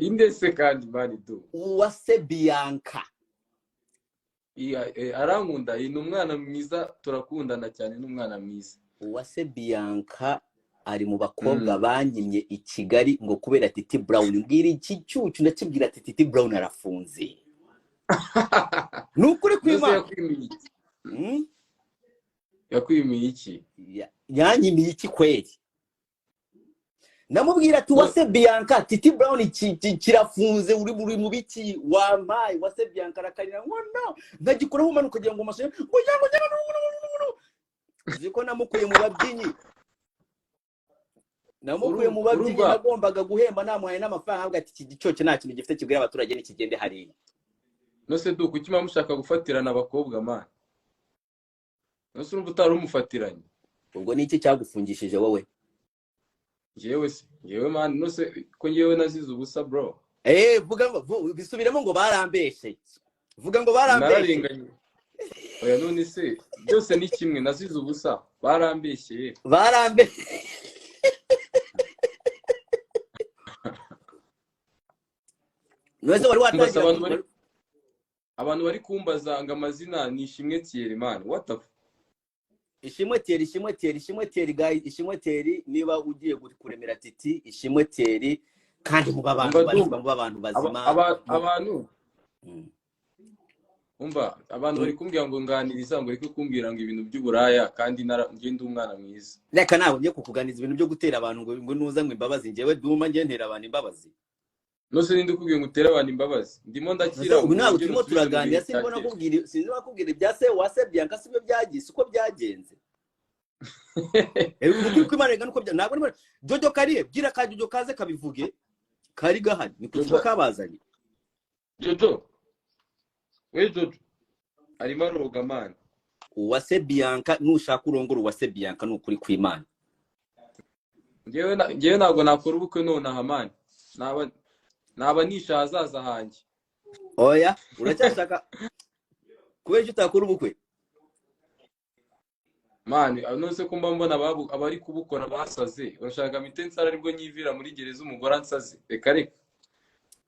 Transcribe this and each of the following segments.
Inde se kandi, man, du? Uwase Bianca. Iya, arankunda, ni umwana mwiza, turakundana cyane, ni umwana mwiza. Uwase Bianca ari mu bakobwa banyimye i Kigali ngo kubera Titi Brown. Mbwira iki cyucu, ndakibwira ati Titi Brown arafunze, ni ukuri Mbese kw'Imana. Yakwimiye iki? Yakwimiye iki? Yanyimiye iki kweri? Ndamubwira ati No, Uwase Bianca, Titi Brown kirafunze, uri mu biki wampaye? Uwase Bianca arakarira ngo no ntagikoraho, umanuka ukagira ngo amashe ngo yango yango ngo. Uzi ko namukuye mu babyinnyi, namukuye mu babyinnyi Urumva nagombaga guhemba, namuhaye n'amafaranga, avuga ati iki gicoce nta kintu gifite kibwira abaturage, nikigende hariya. No se du, kuki muba mushaka gufatirana abakobwa, man? No se urumva utari umufatiranye? Ubwo ni iki cyagufungishije wowe? Njyewe se, njyewe, man, no se ko njyewe nazize ubusa, bro? Vuga ngo bisubiremo ngo barambeshe, vuga ngo barambeshe. Nararenganye. Oya, none se byose ni kimwe, nazize ubusa, barambeshyeye. None wari Umva se watangira abantu bari kumbaza ngo amazina ni Ishimwe Thierry, man, what the Ishimwe Thierry, Ishimwe Thierry, Ishimwe Thierry, guy, Ishimwe Thierry, niba ugiye kuremera Titi, Ishimwe Thierry, kandi muba abantu Umva bazima, du, muba abantu bazima. Abantu umva, abantu bari kumbwira ngo nganiriza, ngo reke kumbwira ngo ibintu by'uburaya, kandi njye ndi umwana mwiza. Reka, ntabwo ngiye kukuganiza ibintu byo gutera abantu ngo nuza ngo imbabazi. Njyewe Duma, njye ntera abantu imbabazi? Nose ninde ukubwiye ngo utere abantu imbabazi? Ndimo Nose ndakira ubu ngo ntabwo wongere turimo unsubize mu bihe turaganira bya sinzi kera. Nakubwira, sinzi nakubwira ibya se wa se Bianca, sibyo byagiye, siko byagenze. Ukuri kw'Imana rega nuko ntabwo Jojo kariye, bwira ka Jojo kaze kabivuge, kari gahari, ni ku kigo Jojo kabazanye. Jojo we, Jojo arimo aroga, man. Uwase Bianca, nushaka urongora Uwase Bianca, ni ukuri kw'Imana. Njyewe ntabwo nakora ubukwe nonaha, man, naba nishe ahazaza hanjye. Oya, uracyashaka, kubera icyo utakora ubukwe? Man, none ko mba mbona abari kubukora basaze, urashaka mpite nsara aribwo nyivira muri gereza umugore ansaze? Reka reka.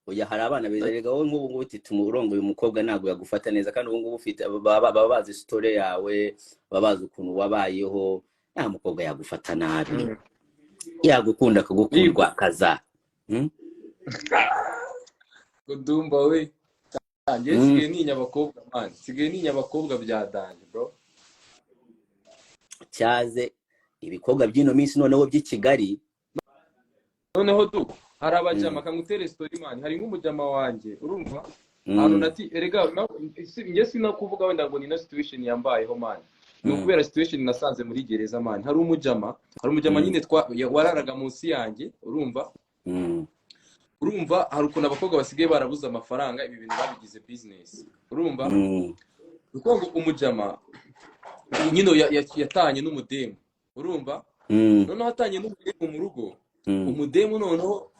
Oya, hari abana beza rega. Wowe nk'ubu ngubu Titi urongoye umukobwa ntabwo yagufata neza, kandi ubu ngubu ufite baba bazi story yawe, baba bazi ukuntu wabayeho. Nta mukobwa yagufata nabi, yagukunda akagukundwa akaza. Dumba we, njye nsigaye ntinya abakobwa, man, nsigaye ntinya abakobwa bya danger, bro. Cyaze ibikorwa by'ino minsi noneho by'i Kigali. Noneho du, hari abajama, kangutere story, man. Hari nk'umujama wanjye, urumva, ahantu nati erega njye sinakuvuga wenda ngo ni na situation yambayeho, man, ni ukubera situation nasanze muri gereza, man. Hari umujama nyine wararaga munsi yanjye, urumva. Urumva hari ukuntu abakobwa basigaye barabuze amafaranga, ibi bintu babigize business, urumva. Ni ukuvuga ngo umujama nyine yatanye n'umudemu, urumva. Noneho atanye n'umudemu mu rugo, umudemu noneho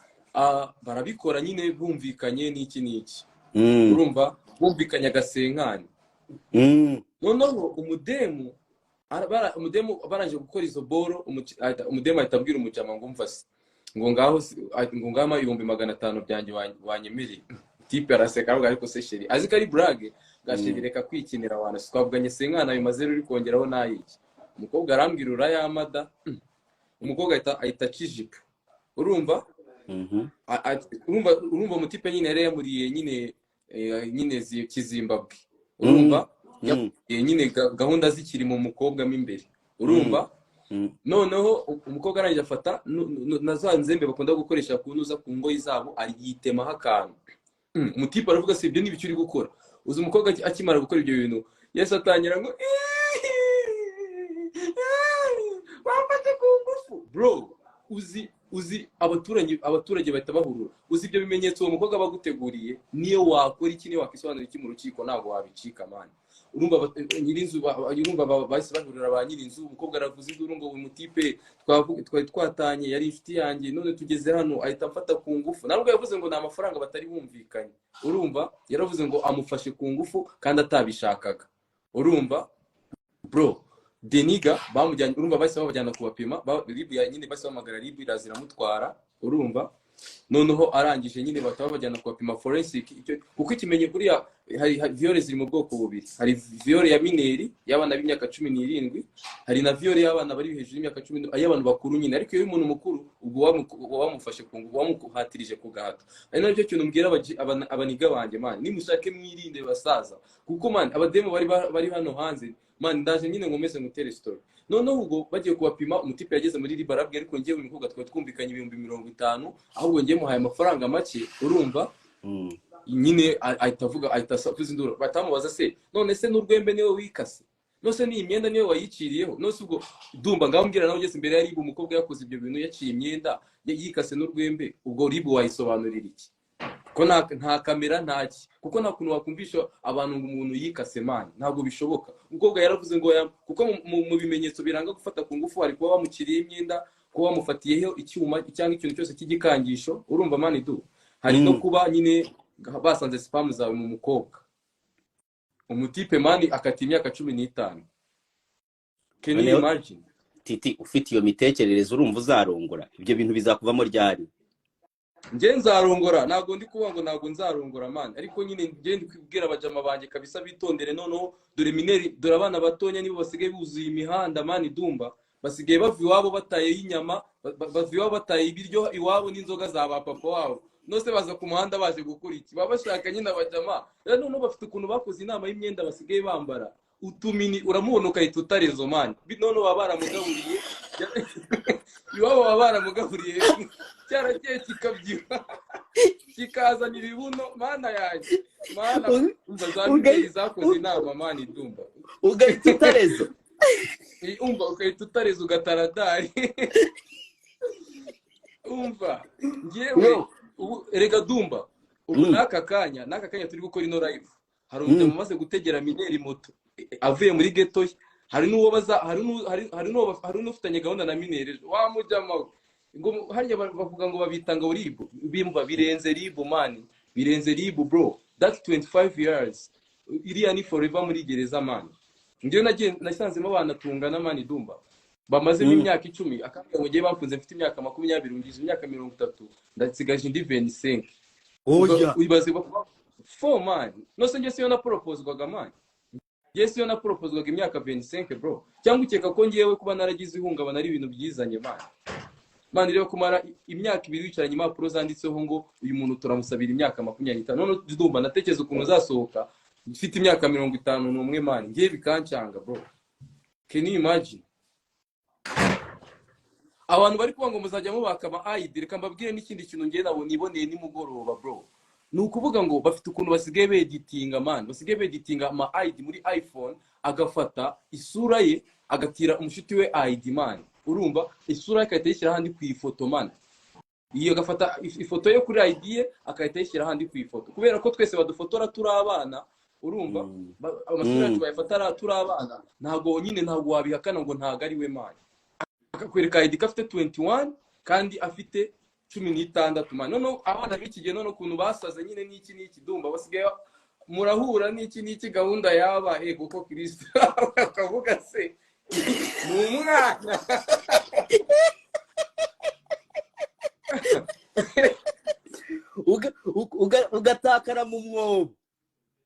barabikora nyine bumvikanye n'iki n'iki, urumva, bumvikanye agasenkani. Noneho umudemu umudemu barangije gukora izo boro, umudemu ahita abwira umujama ngo umva se, ngo ngaho ngo ngaho 500,000 byanjye wanyemereye. Type araseka, aravuga ariko se chéri, azi ko ari blague bwa chéri, reka kwikinira wana, twavuganye senkani, ayo mazeru uri kongeraho n'ayiki? Umukobwa arambwira urayamada. Umukobwa ahita aca ijipo, urumva. Urumva umutipe nyine yari yamuriye nyine nyine kizimbabwe, urumva. Yamuriye nyine gahunda zikiri mu mukobwa mo imbere, urumva. Noneho umukobwa arangije afata na za nzembe bakunda gukoresha ku ntuza ku ngoyi zabo, ariyitemaho akantu. Umutipe aravuga se ibyo ni ibiki uri gukora? Uzi umukobwa akimara gukora ibyo bintu, Yesu, atangira ngo bamfate ku ngufu, bro. Uzi abaturage bahita bahurura. Uzi ibyo bimenyetso uwo mukobwa aba aguteguriye, niyo wakora iki, niyo wakwisobanura iki mu rukiko, ntabwo wabicika, man. Urumva nyir'inzu urumva bahise bahurura ba nyir'inzu. Umukobwa aravuza induru ngo uyu mutipe twari twatanye, yari inshuti yanjye, none tugeze hano ahita amfata ku ngufu. Ntabwo yavuze ngo ni amafaranga batari bumvikanye, urumva, yaravuze ngo amufashe ku ngufu kandi atabishakaga, urumva, bro. Deniga bamujyanye, urumva, bahise babajyana kubapima RIB nyine bahise bahamagara RIB iraza iramutwara, urumva. Noneho arangije nyine bahita babajyana kubapima forensic. Icyo kuko ikimenye kuriya hari viol ziri mu bwoko bubiri: hari viol ya mineur y'abana b'imyaka 17, hari na viol y'abana bari hejuru y'imyaka 10, y'abantu bakuru nyine. Ariko iyo umuntu mukuru, ubwo wamufashe ku ngufu, wamuhatirije ku gahato. Ari nacyo kintu mbwira abaniga banjye, man, nimushake mwirinde basaza, kuko man, abademu bari hano hanze, man. Ndaje nyine nkomeze ngutere story. Noneho ubwo bagiye kubapima, umutipe yageze muri RIB arabwira: "Ariko njyewe uyu mukobwa twari twumvikanye 50,000, ahubwo njyewe muhaye amafaranga make." Urumva? Nyine ahita avuga, ahita avuza induru. Bahita bamubaza: "Se none se n'urwembe niwe wikase? None se n'iyi myenda niwe wayiciriyeho?" None se ubwo Dumba, ngaho mbwira nawe, ugeze imbere ya RIB, umukobwa yakoze ibyo bintu, yaciye imyenda, yikase n'urwembe, ubwo RIB wayisobanurira iki, ko nta kamera, ntaki? Kuko nta kuntu wakumvisha abantu ngo umuntu yikase, man, ntabwo bishoboka. Umukobwa yaravuze ngo kuko mu bimenyetso biranga gufata ku ngufu hari kuba bamukiriye imyenda, kuba bamufatiyeho icyuma cyangwa ikintu cyose cy'igikangisho. Urumva, man, du hari no kuba nyine basanze sperm zawe mu mukobwa. Umutipe, man, akata imyaka 15. Can you Noneho imagine? Titi, ufite iyo mitekerereze, urumva uzarongora? Ibyo bintu bizakuvamo ryari? Njye nzarongora, ntabwo ndi kuvuga ngo ntabwo nzarongora, man, ariko nyine njye ndi kubwira abajama banjye kabisa bitondere. Noneho dore mineur, dore abana batonya nibo basigaye buzuye imihanda, man. Dumba, basigaye bava iwabo batayeho inyama, bava iwabo bataye ibiryo iwabo n'inzoga za ba papa wabo. Nose baza ku muhanda baje gukora iki? Baba bashaka nyine abajama. Rero noneho bafite ukuntu bakoze inama y'imyenda basigaye bambara, utumini, uramubona ukahita utarezo, man. Noneho baba baramugaburiye iwabo, baba baramugaburiye cyaragiye kikabyibuha, kikazana ibibuno. Mana yanjye, mana! Umva, za mineur zakoze inama, man, Dumba. Ugahita utarezo. Umva, ugahita utareza, ugataradari. Umva, njyewe Yo. ubu erega Dumba, ubu n'aka kanya turi gukora ino live, hari umujama umaze gutegera mineur moto avuye muri ghetto ye. Hari n'uwo baza hari n'u- hari hari n'uwo hari n'ufitanye gahunda na mineur ejo. Wa mujama we, ngo harya bavuga ngo babita ngo RIB. Bimva birenze RIB, man, birenze RIB, bro. That's 25 years, iriya ni forever muri gereza, man. Njyewe nagiye nasanzemo abana tungana, man, Dumba, bamazemo imyaka 10. Akambwira ngo ngiye bamfunze mfite imyaka 20, ngize imyaka 30, ndasigaje indi 25. Oya. Ibaze bakuba fo, man. Nose njye siyo naproposwaga, man? Njye siyo naproposwaga imyaka 25, bro? Cyangwa ukeka ko ngewe kuba naragize ihungabana ari ibintu byizanye, man? Man, reba, kumara imyaka 2 wicaranye impapuro zanditseho ngo uyu muntu turamusabira imyaka 25. None ndumva natekereza ukuntu uzasohoka mfite imyaka 51, man, ngewe bikancanga, bro. Can you imagine? Abantu bari kuvuga ngo muzajya mubaka ama ID, reka mbabwire n'ikindi kintu ngewe nabo niboneye nimugoroba, bro. Ni ukuvuga ngo bafite ukuntu basigaye beditinga, man, basigaye beditinga ama ID muri iPhone, agafata isura ye agatira umushuti we ID, man. Urumva, isura ye agahita ayishyira ahandi ku ifoto, man. Iyo agafata ifoto ye kuri ID ye, agahita ayishyira ahandi ku ifoto, kubera ko twese badufotora turi abana. Urumva? Amasura yacu bayafata turi abana. Ntabwo nyine, ntabwo wabihakana ngo ntabwo ari we, man. Akakwereka ID ko afite 21 kandi afite 16, man. Noneho abana b'iki gihe, noneho ukuntu basaze nyine n'iki n'iki, Dumba, basigaye murahura n'iki n'iki, gahunda yaba ego ko Kristo akavuga se ni umwana. Ugatakara mu mwobo.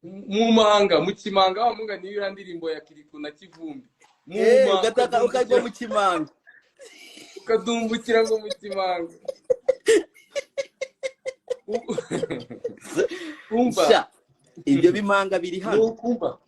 Mu manga, mu kimanga, wa munga niyo iriya ndirimbo ya Kiriku na Kivumbi. Mu manga. Ugataka ukagwa mu kimanga. Ukadumbukira ngo mu kimanga. Umva. Sha, ibyo bimanga biri Ni hano. ukumva,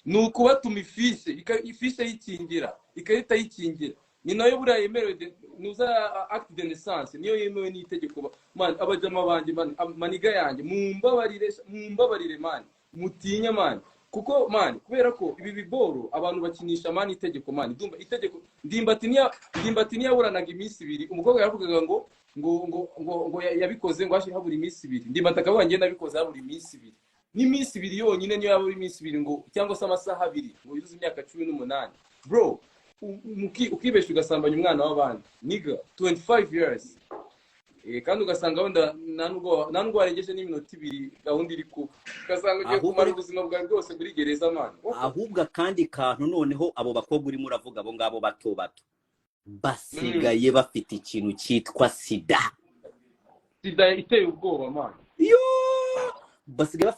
ni ukubatuma ifishe, ifishe yikingira, ikarita yikingira, ni nayo buriya yemerewe nuza acte de naissance, niyo yemewe n'itegeko. Man, abajama banjye, man, maniga yanjye, mumbabarire, mumbabarire, man, mutinye, man, kuko, man, kubera ko ibi biboro abantu bakinisha, man, itegeko, man. Ndumva itegeko. Ndimbati niyaburanaga iminsi 2, umukobwa yaravugaga ngo yabikoze ngo hashize habura iminsi 2. Ndimbati akavuga: "Njye nabikoze habura iminsi 2." N'iminsi 2 yonyine, niyo yaba iminsi 2 ngo cyangwa se amasaha 2 ngo yuzuze imyaka 18, bro, ukibesha ugasambanya umwana w'abandi, nigga, 25 years. Kandi ugasanga wenda nta nubwo warengeje n'iminota 2 gahunda iri kuba, ugasanga ugiye Ahubwo kumara ubuzima bwawe bwose muri gereza, man. Ahubwo akandi kantu noneho, abo bakobwa urimo uravuga, abo ngabo bato bato, basigaye bafite ikintu cyitwa sida. Sida iteye ubwoba, man. Yo, basigaye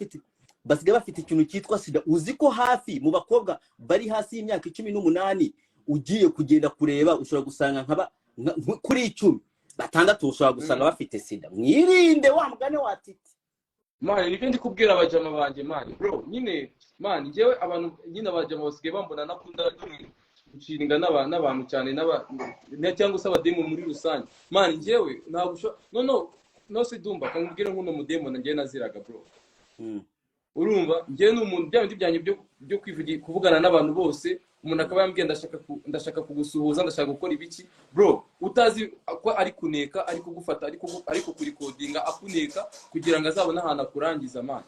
bafite ikintu cyitwa sida. Uzi ko hafi mu bakobwa bari hasi y'imyaka 18, ugiye kugenda kureba ushobora gusanga kuri 10, batandatu ushobora gusanga bafite sida. Mwirinde wa mugani wa Titi. Man, nibyo ndi kubwira abajama banjye, man. Bro, nyine man, njyewe abantu nyine, abajama basigaye bambona nakunda gushinga n'abantu cyane cyangwa se abademu muri rusange. Man, njyewe ntabwo ushobora, no se Dumba, kamubwire nk'uno mudemu njyewe naziraga, bro. Urumva, njyewe ni umuntu bya bindi byanjye byo kuvugana n'abantu bose. Umuntu akaba yambwiye ndashaka kugusuhuza, ndashaka gukora ibiki, bro, utazi ko ari kuneka, ari kugufata, ari kukurikodinga akuneka kugira ngo azabone ahantu akurangiza, man.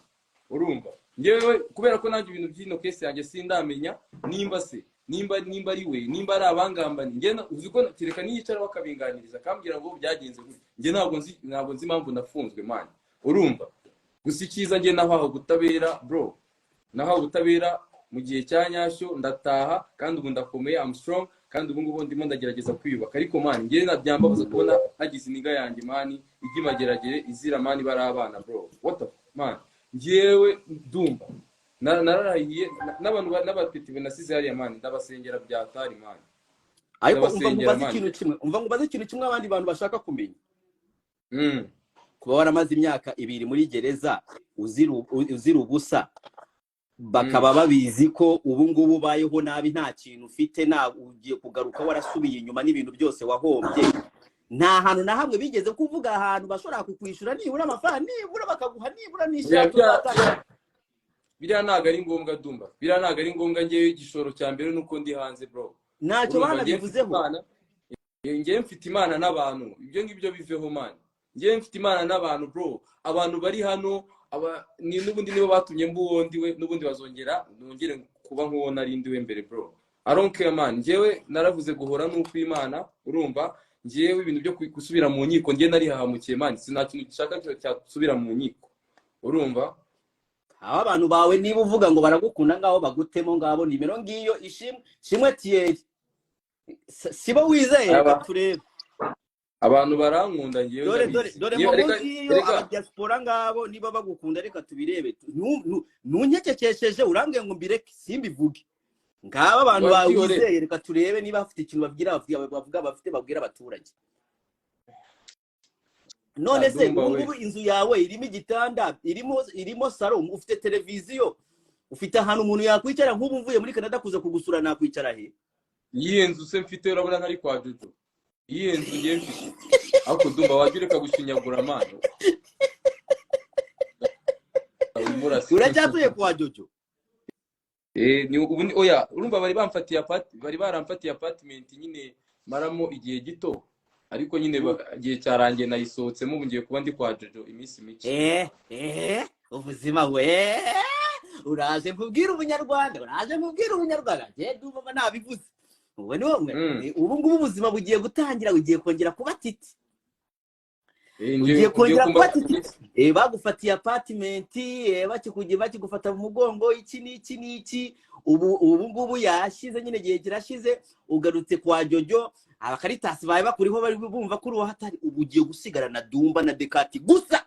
Urumva, njyewe kubera ko nanjye ibintu by'ino case yanjye sindamenya nimba se nimba ari we, nimba ari abangambani. Njye uzi ko kereka niyicara bakabinganiriza, akambwira ngo byagenze gutya. Njye ntabwo nzi impamvu nafunzwe, man. Urumva, gusa icyiza njye nahawe ubutabera, bro, nahawe ubutabera mu gihe cya nyacyo, ndataha kandi ubu ndakomeye, I'm strong, kandi ubu ngubu ndimo ndagerageza kwiyubaka. Ariko man, njye byambabaza kubona hagize iniga yanjye, man, ijya imageragere izira, man, bari abana, bro. What the man, njyewe ndumva nararahiye n'abantu n'abapeti nasize hariya, man, ndabasengera byatari, man. Ariko umva Ndabasengera, nkubaze man. ikintu kimwe, umva nkubaze ikintu kimwe abandi bantu bashaka kumenya. Kuba waramaze imyaka 2 muri gereza uzira ubusa, bakaba babizi ko ubu ngubu ubayeho nabi, nta kintu ufite, nta ugiye kugaruka warasubiye inyuma n'ibintu byose wahombye, nta hantu na hamwe bigeze kuvuga ahantu bashobora kukwishyura nibura amafaranga, nibura bakaguha nibura n'ishati uzatanga? Biriya ntabwo ari ngombwa, Dumba, biriya ntabwo ari ngombwa. Ngewe igishoro cya mbere ni uko ndi hanze, bro. Ntacyo Urumva, njyewe mfite banabivuzeho. Imana, njyewe mfite Imana n'abantu, ibyo ngibyo biveho, man. Njyewe mfite Imana n'abantu, bro. Abantu bari hano aba ni n'ubundi nibo batumye mba uwo ndiwe, n'ubundi bazongera nongere kuba nk'uwo nari ndiwe mbere, bro. I don't care, man. Njyewe naravuze guhora n'ukw'Imana. Urumva, njyewe ibintu byo gusubira mu nkiko, njye narihahamukiye, man. Sina kintu gishaka cyasubira mu nkiko, urumva? Aho abantu bawe, niba uvuga ngo baragukunda, ngaho bagutemo, ngabo nimero ngiyo, Ishimwe, Shimwe Thierry. Sibo wizeye? Reka turebe. Abantu barankunda njyewe, Dore dore ndabizi. dore Yewe, momo reka ngiyo. Reka Abadiaspora ngabo, niba bagukunda, reka tubirebe. Ntunkekekesheje, urambwiye ngo mbireke simbivuge. Ngaba abantu bawe Wabyihoreye. wizeye, reka turebe niba bafite ikintu babwira, bavuga bafite babwira abaturage. None se Dumba ubu we. ngubu inzu yawe irimo igitanda, irimo salo, ufite televiziyo, ufite ahantu umuntu yakwicara? Nk'ubu mvuye muri Canada kuza kugusura, nakwicara he? Iyihe nzu se mfite? Urabona ntari kwa Jojo? Iyihe nzu ngiye mfite? Ariko Dumba, wajya ureka gushinyagura, man. Urimo uraseka. Uracyatuye kwa Jojo? Eh, ni ubu oya, urumva bari baramfatiye apartment nyine maramo igihe gito, ariko nyine igihe cyarangiye nayisohotsemo. Ubu ngiye kuba ndi kwa Jojo iminsi mike. Eh eh, ubuzima we! Uraje nkubwire ubunyarwanda, uraje nkubwire ubunyarwanda. Njye ndumva nabivuze, ubu ni wowe. Ubu ngubu ubuzima bugiye gutangira, ugiye kongera kuba Titi. Eh, Ugiye ngiye kongera kumba kuba Titi. Bagufatiye apartment, bakikugiye bakigufata mu mugongo, iki n'iki n'iki. Ubu ngubu yashize nyine, igihe kirashize, ugarutse kwa Jojo. Abakaritasi bawe bakuriho, bari bumva ko uri uwahatari. Ubu ugiye gusigara na Dumba na Dekati gusa.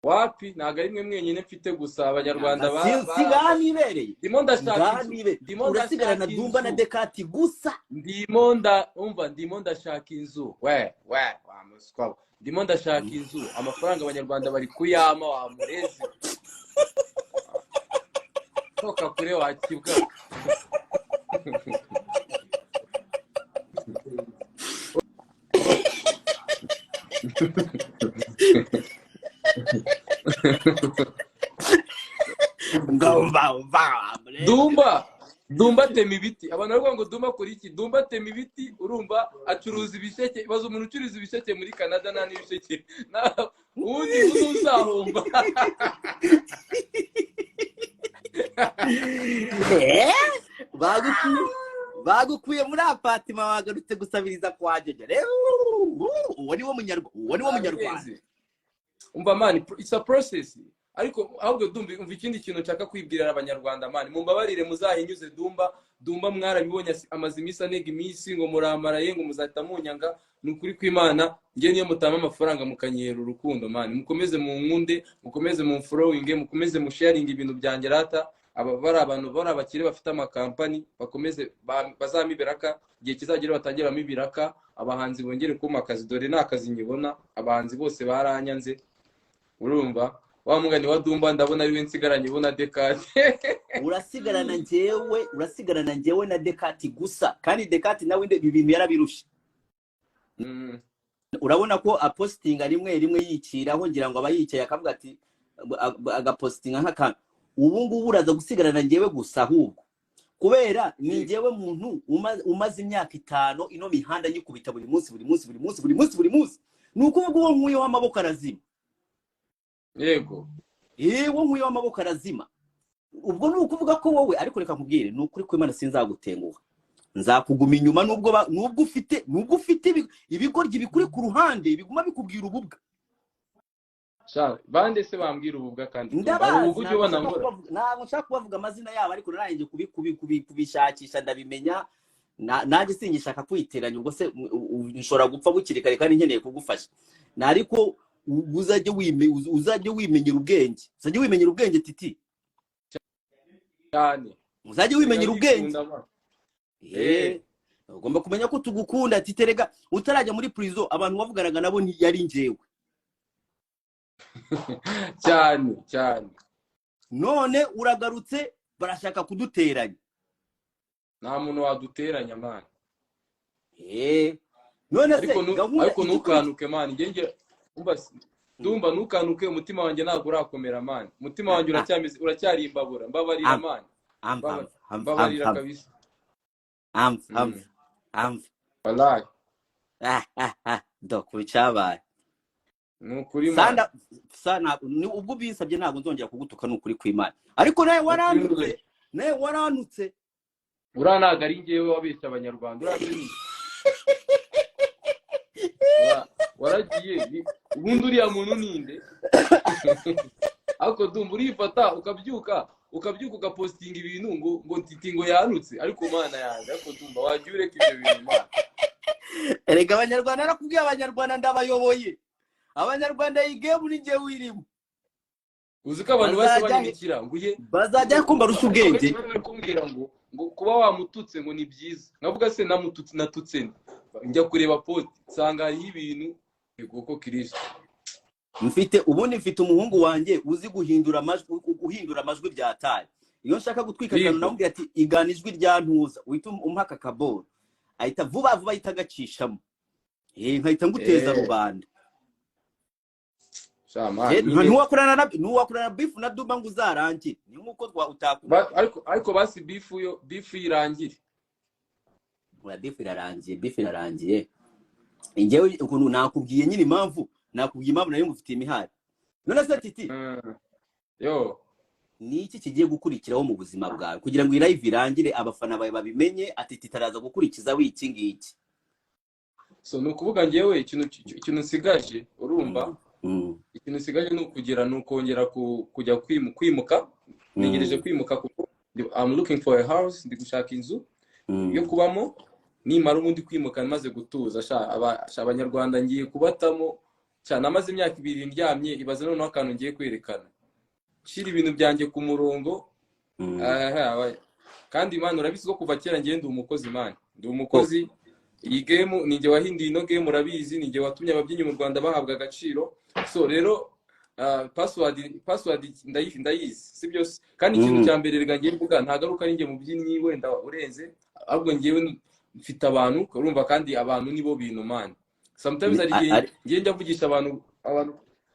Wapi, ntabwo ari mwe mwenyine mfite gusa abanyarwanda Si ngaha nibereye? Ndimo ndashaka Ngaha inzu. nibereye. Ndimo Urasigara na ndashaka Dumba na inzu. Dekati gusa. Ndimo nda umva, ndimo ndashaka inzu, we wa muswa we. Ndimo ndashaka inzu, amafaranga abanyarwanda bari kuyama. Wa murezi, toka kure wakibwa. Ngomba umva wa murezi. Dumba, Dumba atema ibiti. Abantu baravuga ngo Dumba akora iki? Dumba atema ibiti, urumva, acuruza ibisheke. Baza umuntu ucuruza ibisheke muri Canada, nta n'ibisheke. Ubundi uzahomba. Eh, bagukuye muri apartment, wagarutse gusabiriza kwa Jojo. Rero uwo ni wo munyarwanda, uwo ni wo munyarwanda. Umva man, it's a process. Ariko ahubwo Dumba, umva ikindi kintu nshaka kwibwirira Abanyarwanda, man, mumbabarire muzahinyuze Dumba. Dumba mwarabibonye, amaze iminsi anega iminsi ngo muramaraye, ngo muzahita munyanga. Ni ukuri kw'Imana, njye niyo mutama amafaranga mukanyera urukundo, man, mukomeze munkunde, mukomeze mumfollowinge, mukomeze musharinge ibintu byanjye. Rata aba bari abantu bari abakire bafite amakampani, bakomeze bazampe ibiraka. Igihe kizagera batangire bampe ibiraka, abahanzi bongere kumpa akazi. Dore nta kazi nyibona, abahanzi bose baranyanze. Urumva wa mugani wa Dumba, ndabona ariwe nsigaranye ubona Dekate. Urasigarana njyewe, urasigarana njyewe na Dekati gusa. Kandi Dekati nawe ibi bintu yarabirushe. Urabona ko apostinga rimwe rimwe yiciraho, ngira ngo aba yicaye akavuga ati agapostinga nk'akantu. Ubu ngubu uraza gusigarana njyewe gusa, ahubwo kubera ni njyewe muntu umaze imyaka 5 ino mihanda nyikubita buri munsi, buri munsi, buri munsi, buri munsi, buri munsi. Ni ukuvuga uwo nkuyeho amaboko arazima. Uwo nkuyeho amaboko arazima. Ubwo ni ukuvuga ko wowe, ariko reka nkubwire, ni ukuri kw'Imana, sinzagutenguha, nzakuguma inyuma nubwo ufite ibigoryi bikuri ku ruhande biguma bikubwira ububwa. Sha, bande se bambwira ububwa? Kandi Dumba, hari Ndabazi. ubwo ujya ubona Ntabwo nshaka nkora? Ntabwo nshaka kubavuga amazina yabo, ariko narangije kubishakisha ndabimenya. Nanjye singishaka kwiteranya. Ubwo se nshobora gupfa bukiri kare kandi nkeneye kugufasha? Ariko uzajye wimenyera ubwenge, uzajye wimenyera ubwenge, Titi. Cyane. Uzajye wimenyera ubwenge. Ndikunda, man. Ugomba kumenya ko tugukunda, Titi. Rega utarajya muri prison, abantu wavuganaga nabo ntiyari njyewe. Cyane cyane. None uragarutse, barashaka kuduteranya. Nta muntu waduteranya, man. None se Ariko gahunda ariko ntukanuke, man. Njye umva Dumba, ntukanuke. Umutima wanjye ntabwo urakomera, man. Umutima wanjye uracyameze, uracyari imbabura. Mbabarira, man. Amva, amva, amva. Mbabarira. Amva. Kabisa. Amva, amva, amva. Wallahi. Ah ah ah, do ku cyabaye. Ni ukuri, man. Sanda sana ni ubwo ubinsabye, ntabwo nzongera kugutuka, ni ukuri kw'Imana. Ariko nawe warantutse, nawe warantutse. Uriya ntabwo ari njyewe wabeshya Abanyarwanda, uriya se ni waragiye ubundi uriya muntu ninde? Ariko Dumba, urifata ukabyuka ugapostinga ibintu ngo Titi ngo yanutse. Ariko Mana yanjye, ariko Dumba, wajya ureka ibyo bintu, mana. Erega Abanyarwanda, narakubwiye, Abanyarwanda ndabayoboye. Abanyarwanda, iyi game ni njyewe uyirimo. Uzi ko abantu bahise Bazajya banyandikira ngo uye Bazajya ko mbarusha ubwenge. Bari kumbwira ngo kuba wamututse ngo ni byiza. Nkavuga se namututse, natutse nde? Njya kureba post nsanga hariho ibintu kuko Kirisito. Mfite ubundi, mfite umuhungu wanjye uzi guhindura amajwi byataye. Iyo nshaka gutwika akantu, namubwira ati: "Igana ijwi rya ntuza, uhita umpa aka kaboro." Ahita vuba vuba ahita agacishamo, nkahita nguteza rubanda. Sha, man, nyine Ntiwakorana na beef na Dumba ngo uzarangire. Ni nk'uko twa utakunda. Ariko basi beef yo, beef irangire. Oya, beef irarangiye, beef irarangiye. Njyewe ukuntu nakubwiye nyine impamvu, nakubwiye impamvu nari ngufitiye imihari. None se Titi, Yo. ni iki kigiye gukurikiraho mu buzima bwawe kugira ngo iyi live irangire, abafana bawe babimenye ati Titi araza gukurikizaho iki ngiki? So ni ukuvuga njyewe ikintu nsigaje, urumva, ikintu nsigaje ni ukugira, ni ukongera kujya kwimuka. Ntegereje kwimuka kuko I'm looking for a house, ndi gushaka inzu yo kubamo. Nimara ubundi kwimuka maze gutuza, sha Abanyarwanda ngiye kubatamo cyane. Amaze imyaka 2 ndyamye, ibaze noneho akantu ngiye kwerekana, nshyira ibintu byanjye ku murongo. Aha, kandi man, urabizi ko kuva kera ngiye ndi umukozi, man, ndi umukozi. Iyi game ni njye wahinduye ino game, urabizi, ni njye watumye ababyinnyi mu Rwanda bahabwa agaciro. So rero password ndayizi, si byose. Kandi ikintu cya mbere rega ngiye mvuga, ntagaruka ari njye mubyinnyi wenda urenze, ahubwo ngewe mfite abantu, urumva, kandi abantu nibo bintu, man. Sometimes hari igihe ngiye njya mvugisha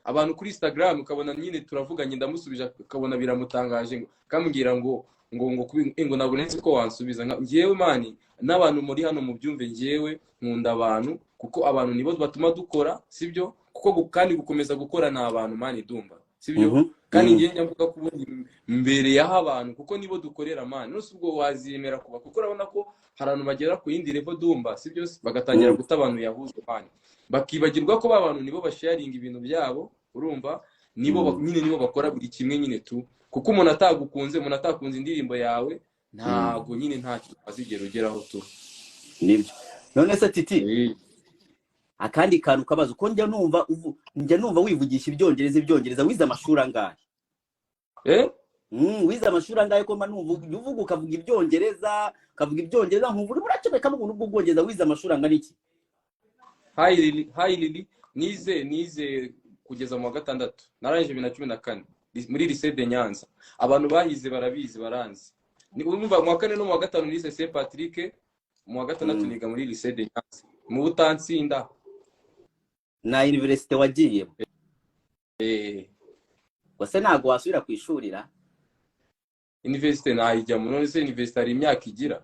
abantu kuri Instagram, ukabona nyine turavuganye, ndamusubije, ukabona biramutangaje, ngo kambwira ngo ntabwo nzi ko wansubiza. Njyewe man, n'abantu muri hano mubyumve, njyewe nkunda abantu kuko abantu nibo batuma dukora, sibyo? Kuko kandi gukomeza gukora ni abantu, man, Dumba, sibyo? Kandi njyewe njya mvuga ko ubundi mbereyeho abantu kuko nibo dukorera, man. None ubwo waziyemera kuba, kuko urabona ko hari abantu bagera ku yindi level, Dumba, sibyo? Bagatangira guta abantu yahuze, man, bakibagirwa ko ba bantu nibo basharinga ibintu byabo, urumva? Nibo nyine nibo bakora buri kimwe nyine tu, kuko umuntu atagukunze, umuntu atakunze indirimbo yawe, ntago nyine nta kintu azigera ugeraho tu. Nibyo. None se Titi, akandi kantu kabazo ko njya numva wivugisha ibyongereza, wize amashuri angahe? Eh? Wize amashuri angahe, ko mba numva ujya uvuga, ukavuga ibyongereza, ukavuga ibyongereza, nkumva urimo uracomekamo ubuntu bw'ubwongereza? Wize amashuri angana iki? Hi Lily, hi Lily. Nize kugeza mu wa gatandatu, narangije 2014 muri Lycée de Nyanza. Abantu bahize barabizi, baranzi. Ni urumva mu wa kane no mu wa gatanu nize Saint Patrick, mu wa gatandatu niga muri Lycée de Nyanza mu Butansinda. Na université wagiyemo? Eh. Wase ntabwo wasubira ku ishuri ra? Université nayijyamo. None se université hari imyaka igira?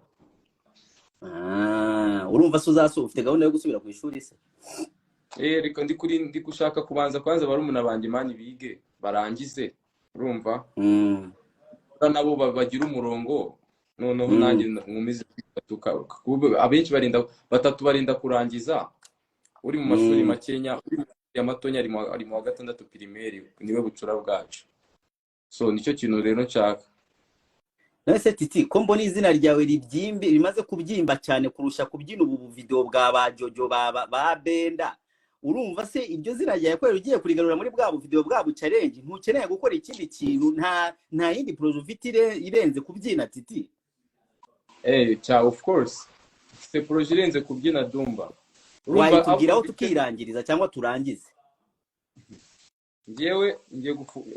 Ah, urumva se ufite gahunda yo gusubira ku ishuri se? Eh, reka ndi gushaka kubanza kwanza barumuna banjye man bige barangize, urumva, nabo bagira umurongo, noneho nanjye nkomeze kwiga. Abenshi barinda batatu barinda kurangiza, uri mu mashuri makenya, uri mu ya matonya ari mu wa gatandatu primaire, niwe bucura bwacu. So nicyo kintu rero nshaka. None se Titi, ko mbona izina ryawe ribyimbe, rimaze kubyimba cyane kurusha kubyina ubu video bwa ba Jojo, ba Benda, urumva se iryo zina ryawe kubera ugiye kurigarura muri bwa video bwa challenge, ntukeneye gukora ikindi kintu? Nta yindi projet ufite irenze kubyina, Titi? Eh, cya, of course mfite projet irenze kubyina, Dumba. Urumva Wayitubwiraho ahubwo mfite tukirangiriza cyangwa turangize? Ngewe ngiye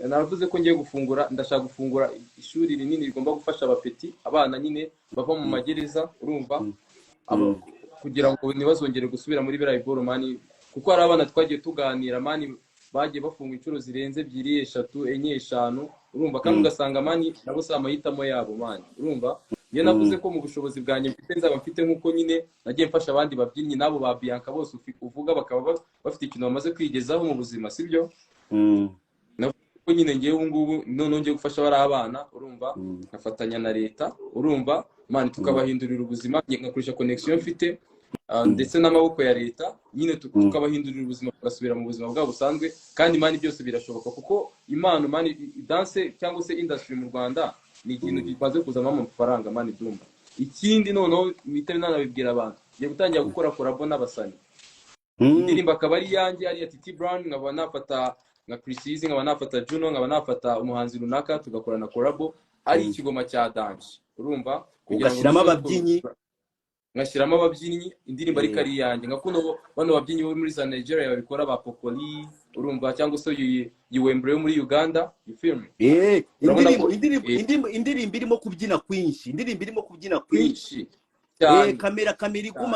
naravuze ko ngiye gufungura, ndashaka gufungura ishuri rinini rigomba gufasha abapeti, abana nyine bava mu magereza, urumva, aba, kugira ngo ntibazongere gusubira muri biriya biboro man, kuko hari abana twagiye tuganira man, bagiye bafunga inshuro zirenze ebyiri, eshatu, enye, eshanu, urumva, kandi ugasanga man nabo si amahitamo yabo man. Urumva, njye navuze ko mu bushobozi bwanjye mfite nzaba mfite, nk'uko nyine nagiye mfasha abandi babyinnyi n'abo ba Bianca bose uvuga, bakaba bafite ikintu bamaze kwigezaho mu buzima, sibyo? Ko nyine ngewe ubu ngubu noneho ngiye gufasha bari abana, urumva, nkafatanya na leta, urumva man, tukabahindurira ubuzima, nge ngakoresha connection mfite ndetse n'amaboko ya leta nyine, tukabahindurira ubuzima, bagasubira mu buzima bwabo busanzwe. Kandi man, byose birashoboka, kuko impano man, dance cyangwa se industry mu Rwanda ni ikintu kimaze kuzamo amafaranga man, Dumba. Ikindi noneho mpita nanabibwira abantu, ngiye gutangira gukora collabo n'abasani, indirimbo akaba ari iyanjye, ari iya Titi Brown, nkaba nafata nka Chris Easy, nkaba nafata Juno, nkaba nafata umuhanzi runaka, tugakorana collabo ari ikigoma cya dance, urumva, kugira ngo Ugashyiramo ndusheho ababyinnyi. Ngashyiramo ababyinnyi, indirimbo ariko ari iyanjye, nka kuno bano babyinnyi bo muri za Nigeria babikora, ba Popoli, urumva, cyangwa se Yiwembre yo muri Uganda, you feel me? Eh, Urabona indirimbo ko indirimbo indirimbo irimo kubyina kwinshi, indirimbo irimo kubyina kwinshi. Kwinshi cyane. Kamera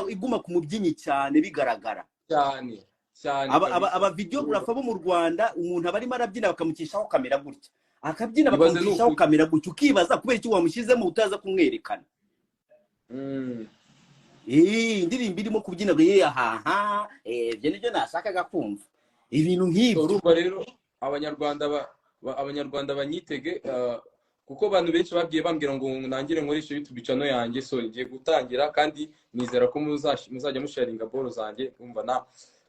iguma ku mubyinnyi cyane bigaragara. Cyane cyane. Aba Kabisa. aba videographer bo mu Rwanda, umuntu aba arimo arabyina bakamucishaho kamera gutya, akabyina, Ibaze ni bakamucishaho ukuri. kamera gutya, ukibaza kubera iki wamushyizemo utaza kumwerekana. Eh, indirimbo irimo kubyina, haha, ibyo nibyo nashakaga kumva, ibintu So, nk'ibyo. Urumva rero abanyarwanda banyitege, kuko abantu benshi bagiye bambwira ngo nangire nkoreshe YouTube channel yanjye. So ngiye gutangira, kandi nizera ko muzajya musharinga boro zanjye. Umva, na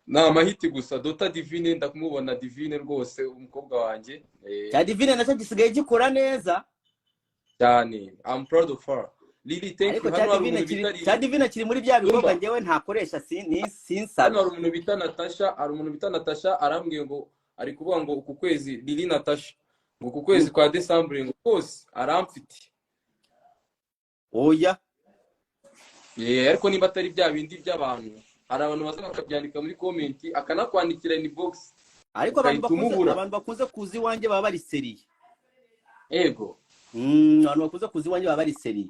ni amahiti gusa. Dota Divine, ndakumubona Divine rwose, umukobwa wanjye, Cya Divine nacyo gisigaye gikora neza. Cyane, I'm proud of her. Lily, thank Ariko you. cya Hano hari Divine umuntu kiri bita Lily. cya Divine kiri muri bya bikorwa Umva. njyewe ntakoresha, ni Hano sinsabe. hari umuntu bita Natasha, hari umuntu bita Natasha arambwiye ngo ari kuvuga ngo uku kwezi, Lily Natasha, ngo uku kwezi kwa December ngo kose aramfite. Oya. Yeah, ariko niba atari bya bindi by'abantu, hari abantu baza bakabyandika muri comment, akanakwandikira inbox, Ariko abantu ugahita bakunze umubura. abantu bakunze kuza iwanjye baba bari sérieux. Ego. Abantu bakunze kuza iwanjye baba bari sérieux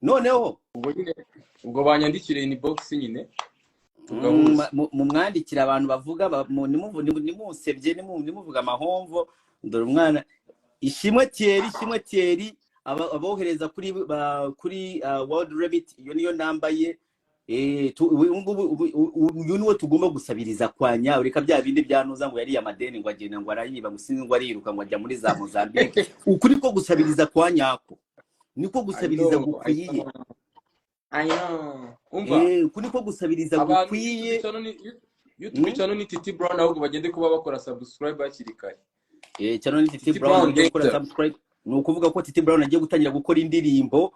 noneho. Ubwo nyine ubwo banyandikire inbox nyine, tugahuza. Mumwandikira abantu bavuga nimusebye, nimuvuga amahomvo. Dore umwana Ishimwe Thierry, Ishimwe Thierry, abohereza kuri World Remit, iyo niyo namba ye. Ubu ngubu uyu niwe tugomba gusabiriza kwa nyawe. Reka bya bindi byanuza ngo yariye amadeni, ngo agenda, ngo arayiba, ngo sinzi, ngo ariruka, ngo ajya muri za Mozambique. Ukuri ko gusabiriza kwa nyako niko I gusabiriza know, I gukwiye. know, I know. Umva, Uku niko gusabiriza abantu gukwiye. YouTube channel ni YouTube channel ni Titi Brown, ahubwo bagende kuba bakora subscribe hakiri kare. Channel ni Titi Titi Brown. Brown Ujye gukora Gangster. subscribe. Ni ukuvuga ko Titi Brown agiye gutangira gukora indirimbo,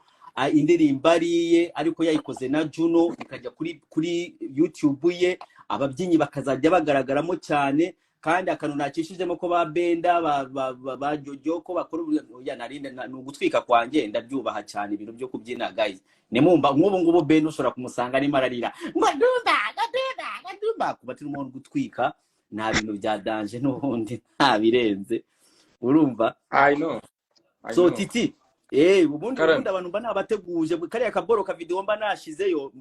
indirimbo ariye ariko yayikoze na Juno, ikajya kuri YouTube ye, ababyinnyi bakazajya bagaragaramo cyane. Kandi akantu nakishijemo ko ba Benda ba Jojo ko bakora oya, narinde ni ugutwika kwanjye, ndabyubaha cyane ibintu byo kubyina. Guys, nimumba nk'ubu ngubu Benda ushobora kumusanga arimo ararira ngo "Dumba, ngo Dumba, ngo Dumba", kuba turimo gutwika, nta bintu bya danger n'ubundi, nta birenze, urumva? I know, I So know. Titi, ubundi Karame. ubundi abantu mba nabateguje kariya kaboro ka video mba nashizeyo,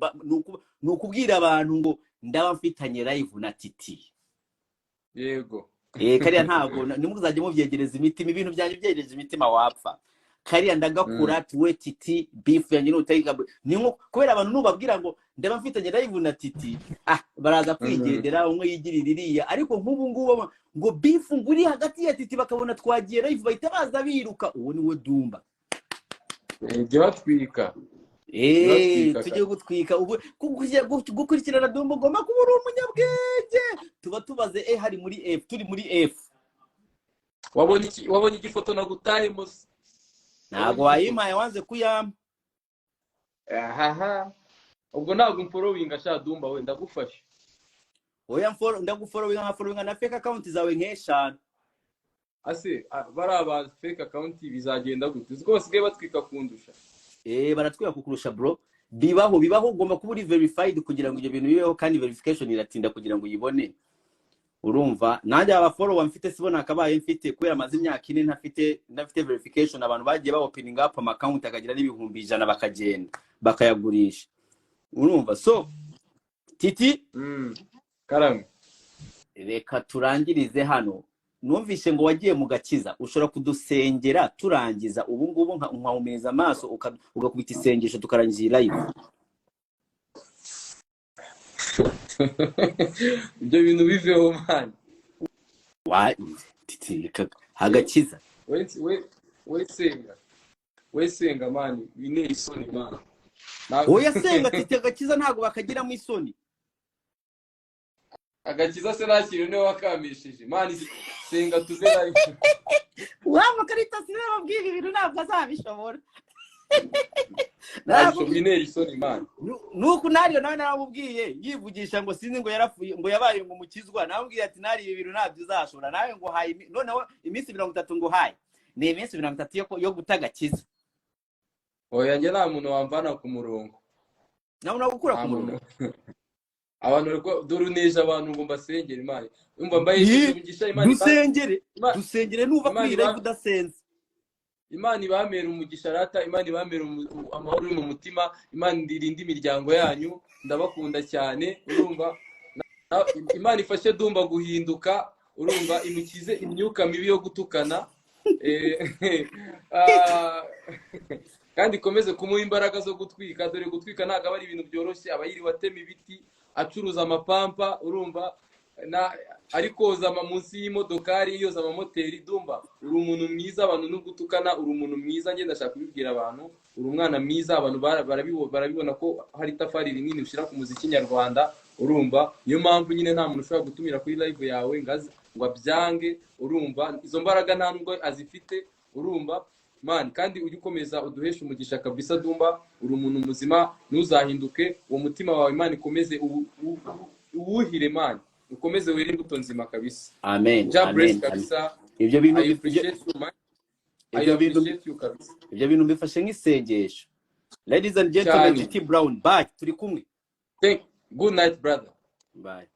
ni ukubwira abantu ngo ndaba mfitanye live na Titi. Kariya ntabwo nimuzajye mubyegereza imitima, ibintu byanjye byegereje imitima wapfa. Kariya ndagakura tuwe Titi, beef yanjye nutayika ni nko kubera abantu nubabwira ngo ndaba mfitanye live na Titi, baraza kwigendera, umwe yigirira iriya. Ariko nk'ubu ngubu ngo beef ngo uri hagati ya Titi, bakabona twagiye live, bahita baza biruka. Uwo ni we Dumba. Jya batwika. Batwika. Tujye gutwika ubu gukurikirana Dumba ugomba kuba uri umunyabwenge. Tuba tubaze hari muri F, turi muri F. Wabonye iki? Wabonye igifoto nagutayemo se? Ntabwo wayimpaye, wanze kuyampa. Ahaha, ubwo ntabwo umfollowinga sha Dumba we, ndagufashe. Oya, ndagufollowinga, nkafollowinga na fake account zawe nk'eshanu. Ase bariya ba fake account bizagenda gute? Uzi ko basigaye batwika kundusha? Baratwika kukurusha, bro. Bibaho, bibaho. Ugomba kuba uri verified kugira ngo ibyo bintu bibeho, kandi verification iratinda kugira ngo uyibone, urumva? Nanjye aba follower mfite sibo nakabaye mfite, kubera amaze imyaka 4 ntafite verification. Abantu bagiye ba opening up ama account akagira n'100,000, bakagenda bakayagurisha, urumva? So Titi, Karame. reka turangirize hano. Numvise ngo wagiye mu gakiza, ushobora kudusengera turangiza ubu ngubu, nkahumiriza amaso, ugakubita isengesho, tukarangiza iyi live. Ibyo bintu biveho, man. Wa Titi, reka agakiza. We senga, we senga, man, binteye isoni, man. Oya, senga Titi, agakiza ntabwo bakagiramo isoni. Agakiza se nta kintu niwe wakamishije, man? Senga tuze live. Wa mukaritasi niwe wabwira, ibintu ntabwo azabishobora. Ntabwo Binteye isoni, man. Nuko nariyo nawe naramubwiye, yivugisha ngo sinzi ngo yarapfuye, ngo yabaye ngo umukizwa. Namubwiye ati nari ibi bintu ntabyo uzashobora nawe, ngo haye noneho iminsi 30, ngo haye ni iminsi 30 yo guta agakiza. Oya, njye nta muntu wamvana ku murongo. Nawe nawe gukura Nta ku muntu. murongo. Abantu dore uneje abantu ngo mbasengere. Imana umva, mbayesheje umugisha, Imana Dusengere. Dusengere nuva Imana kuri iyi live udasenze. Imana ibamere umugisha rata, Imana ibamere amahoro yo mu mutima, Imana irinde imiryango yanyu, ndabakunda cyane, urumva? Imana ifashe Dumba guhinduka, urumva, imukize imyuka mibi yo gutukana. Kandi ikomeze kumuha imbaraga zo gutwika. Dore gutwika ntabwo aba ari ibintu byoroshye, aba yiriwe atema ibiti, acuruza amapampa, urumva, na ari koza munsi y'imodokari, yoza amamoteri. Dumba, uri umuntu mwiza, abantu nubwo utukana uri umuntu mwiza. Njye ndashaka kubibwira abantu, uri umwana mwiza. Abantu barabibona ko hari itafari rinini ushyira ku muziki nyarwanda, urumva? Niyo mpamvu nyine nta muntu ushobora gutumira kuri live yawe ngo aze ngo abyange, urumva? Izo mbaraga nta nubwo azifite, urumva, man? Kandi ujye ukomeza uduheshe umugisha kabisa. Dumba, uri umuntu muzima, ntuzahinduke. Uwo mutima wawe Imana ikomeze uwuhire, man, ukomeze were imbuto nzima kabisa. Amen. Ja bless. Amen, amen. Kabisa. Ibyo bintu I appreciate you, man. I ibyo bintu appreciate you kabisa. Ibyo bintu mbifashe nk'isengesho. Ladies and gentlemen, Cyane. Titi Brown, bye, turi kumwe. Thank good night, brother. Bye.